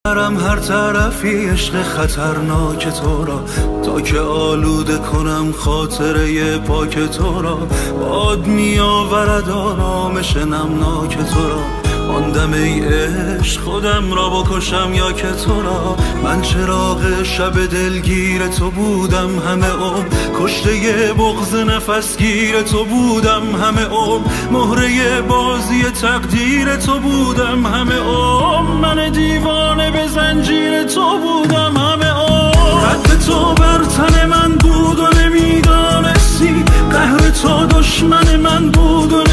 Ҳар тарафи ишқи хатарноки туро, то ки олуда кунам хотираи поки туро, бод меоварад оромиши намноки туро. Он дам эй ишқ, худамро бикушам ё ки туро. Ман чароғи шаби дилгири ту будам ҳама умр, куштаи бағзи нафасгири ту будам ҳама умр, муҳраи бозии тақдири ту будам ҳама умр, ман девона ба занҷири ту будам ҳама умр. Қадди ту бар тани ман буд ва намедонистӣ, қаҳри ту душмани ман буд ва